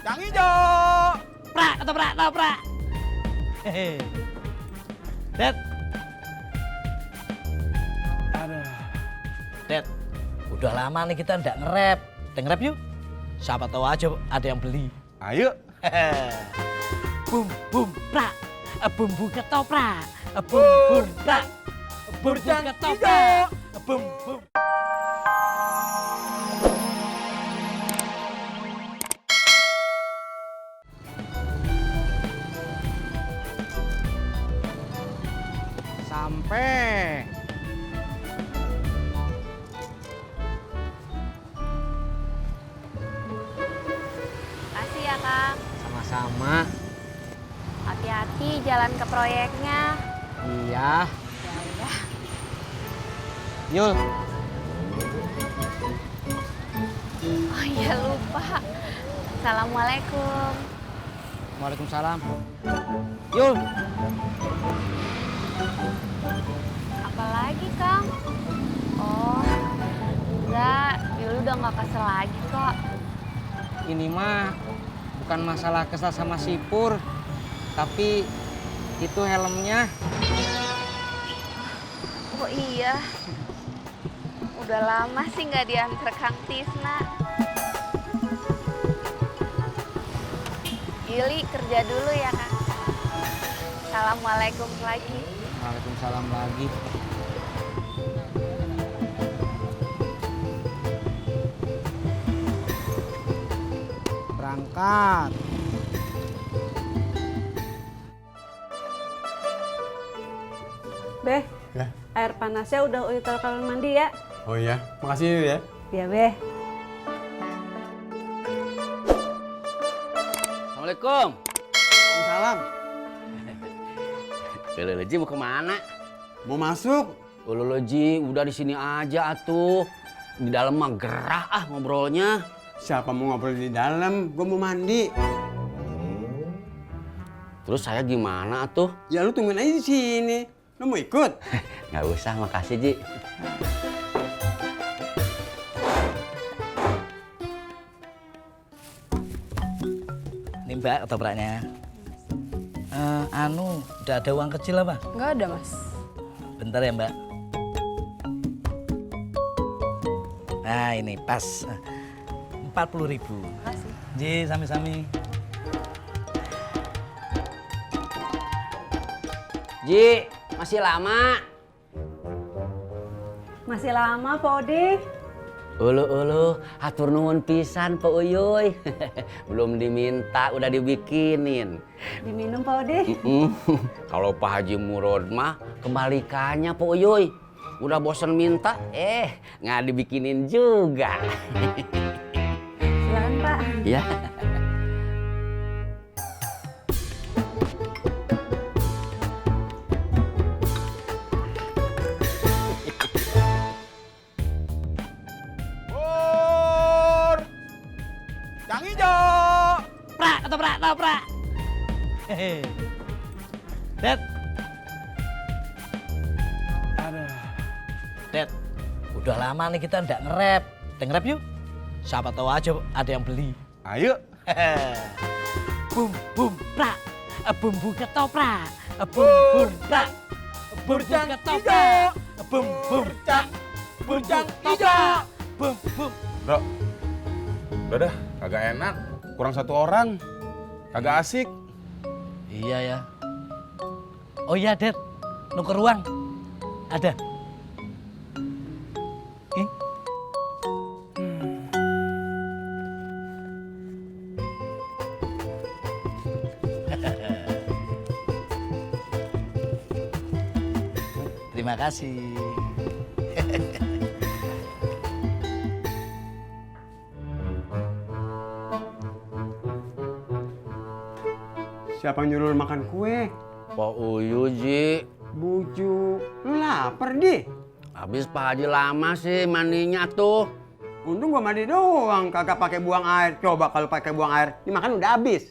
Yang hijau. Prak, ketoprak, ketoprak. Hehe. Dad. Aduh. Dad, udah lama nih kita nggak nge-rap. Kita nge-rap yuk. Siapa tahu aja ada yang beli. Ayo. Bum, bum, prak. Bumbu ketoprak. Bum, bum, prak. Bumbu Yang ketoprak. Bum, bum. Sampai. Makasih ya, Kang. Sama-sama. Hati-hati jalan ke proyeknya. Iya. Ya udah. Yul, Oh iya, lupa. Assalamualaikum. Waalaikumsalam. Yul, Apalagi, Kang? Oh, enggak. Yul udah nggak kesel lagi kok. ini mah bukan masalah kesal sama si Pur, tapi itu helmnya. Oh iya. Udah lama sih nggak diantar Kang Tisna. Yuli kerja dulu ya, Kang. Assalamualaikum lagi. Waalaikumsalam lagi. Berangkat. Beh, Ya. air panasnya udah Uyu taruh kamar mandi ya. Oh iya, makasih ya. Iya, Beh. Assalamualaikum. Waalaikumsalam. Lolo Ji mau kemana? Mau masuk? Lolo Ji udah di sini aja atuh. Di dalam mah gerah ngobrolnya. Siapa mau ngobrol di dalam? Gue mau mandi. Terus saya gimana atuh? Ya lu tungguin aja di sini. Lu mau ikut? Nggak usah, makasih Ji. Ini Mbak ketopraknya. Udah ada uang kecil apa? Enggak ada, Mas. Bentar ya Mbak. Nah ini pas 40.000. Makasih. Ji, sami-sami. Ji, masih lama. Masih lama, Pak Odi. Ulu, hatur nuhun pisan Pak Uyuy. Belum diminta, udah dibikinin. Diminum, Pak Odi. Kalau Pak Haji Murod mah kebalikannya Pak Uyuy. Udah bosen minta, nggak dibikinin juga. Silakan, Pak. Ya. Pur! Yang hijau. Prak, ketoprak, ketoprak. Hehe. Dad. Aduh. Dad, udah lama nih kita nggak nge-rap. Kita nge-rap yuk. Siapa tahu aja ada yang beli. Ayo. Bum, bum, prak. Bumbu ketoprak. Bum, bum, prak. Bumbu Yang ketoprak. Bum, bum, Burjang. Burjang hijau. bum, bum. Bro, udah dah, kagak enak. Kurang satu orang. Kagak asik. Iya ya. Oh iya, Dad. Nuker uang. Ada. Ih. Terima kasih. Siapa yang nyuruh lu makan kue? Pak Uyu, Ji. Bujuk. Lu lapar, Di? Habis Pak Haji lama sih mandinya tuh. Untung gua mandi doang, kagak pakai buang air. Coba kalau pakai buang air, ini makan udah habis.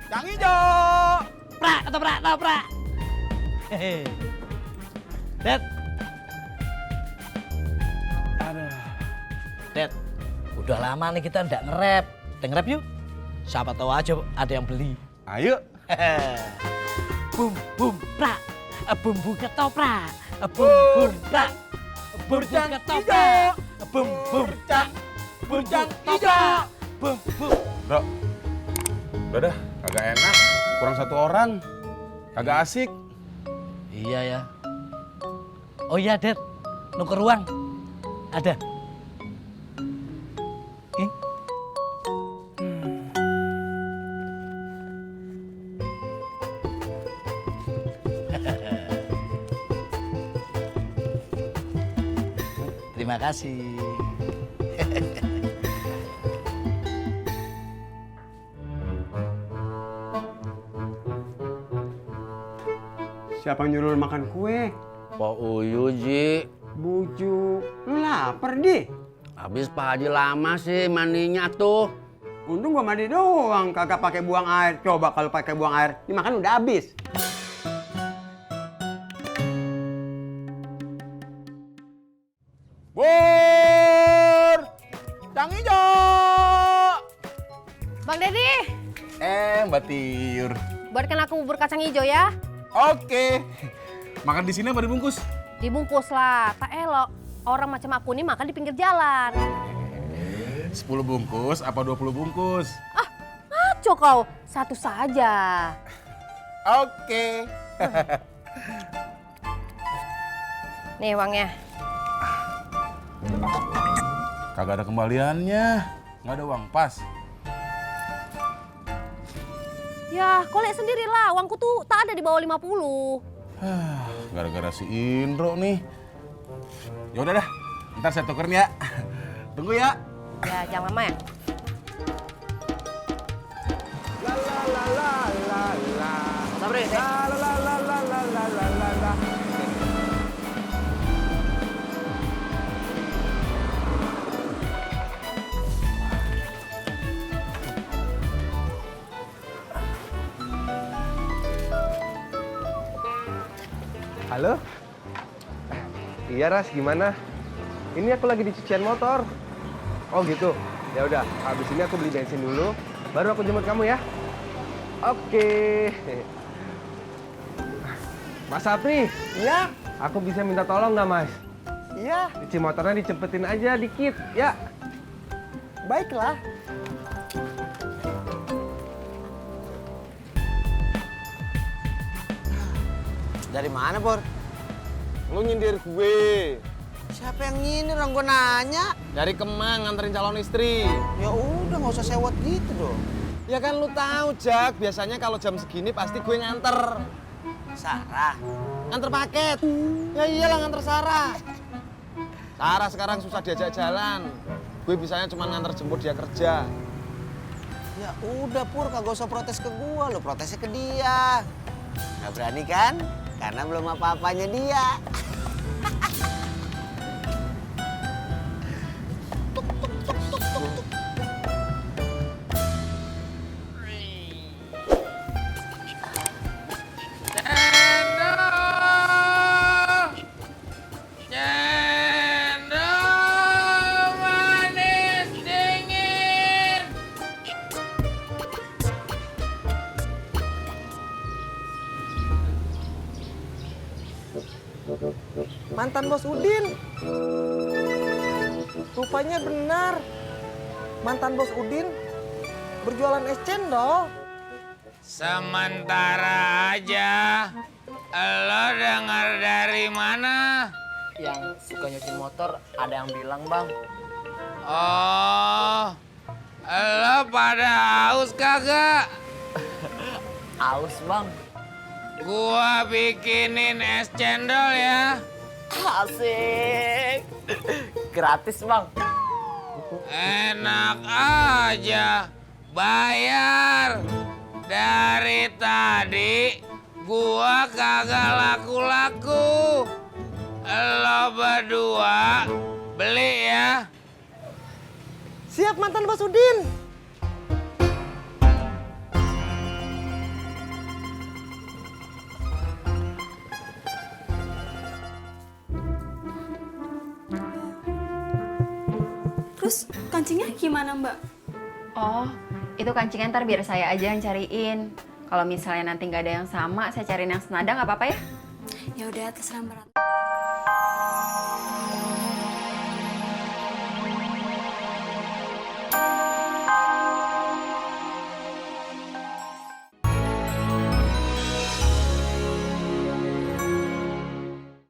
Yang hijau. Prak, ketoprak, ketoprak. Hehe. Dad. Aduh. Dad, Udah lama nih kita ndak nge-rap. Nge-rap yuk. Siapa tahu aja ada yang beli. Ayo. Bum bum pra. Bumbu ketoprak. Bum bum pra. Bumbu ketoprak. Bum bum pra. Bumbu ketoprak. Bum bum. Bro, udah dah, kagak enak. Kurang satu orang. Kagak asik. Iya ya. Oh iya, Dad. Nuker ruang. Ada. Ih. Terima kasih. Siapa nyuruh lu makan kue? Pak Uyu, Ji. Bujuk. Lu lapar, Di? Habis Pak Haji lama sih mandinya tuh. Untung gua mandi doang, kagak pakai buang air. Coba kalau pakai buang air, dimakan udah habis. Bur! Cang hijau! Bang Deddy, Mbak Tiur. buatkan aku bubur kacang hijau ya. Oke. Makan di sini apa dibungkus? Dibungkus lah, tak elok. Orang macam aku nih makan di pinggir jalan. 10 bungkus apa 20 bungkus? Ah, ngaco kau. Satu saja. Oke. Nih uangnya. Kagak ada kembaliannya. Nggak ada uang pas. Ya, kau lihat sendirilah. Uangku tuh tak ada di bawah 50. Gara-gara si Indro nih. Ya udah dah, ntar saya tukerin ya. Tunggu ya. Ya, jangan lama ya. Sabri, Halo? Iya Ras, gimana? Ini aku lagi di cucian motor. Oh gitu. Ya udah, habis ini aku beli bensin dulu, baru aku jemput kamu ya. Oke. Mas Sapri. Iya? Aku bisa minta tolong nggak Mas? Iya. Cuci motornya dicepetin aja dikit, ya. Baiklah. Dari mana, Pur? Lu nyindir gue. Siapa yang nyindir orang gue nanya? Dari Kemang nganterin calon istri. Ya udah nggak usah sewot gitu dong. Ya kan lu tahu, Jak, biasanya kalau jam segini pasti gue nganter. Sarah. Nganter paket. Ya iyalah nganter Sarah. Sarah sekarang susah diajak jalan. Gue bisanya cuma nganter jemput dia kerja. Ya udah Pur, kagak usah protes ke gua, lo protesnya ke dia. Nggak berani kan? Karena belum apa-apanya dia. Mantan Bos Udin. Rupanya benar. Mantan Bos Udin berjualan es cendol. Sementara aja, lo dengar dari mana? Yang suka nyuci motor ada yang bilang, Bang. Oh, lo pada haus kagak? Aus, Bang. Gua bikinin es cendol ya. Asik. Gratis, Bang. Enak aja, bayar. Dari tadi gua kagak laku-laku. Lo berdua beli ya. Siap mantan Bos Udin. Terus kancingnya gimana Mbak? Oh, itu kancingnya ntar biar saya aja yang cariin. Kalau misalnya nanti nggak ada yang sama, saya cariin yang senada nggak apa-apa ya? Ya udah terserah Mbak Ratna.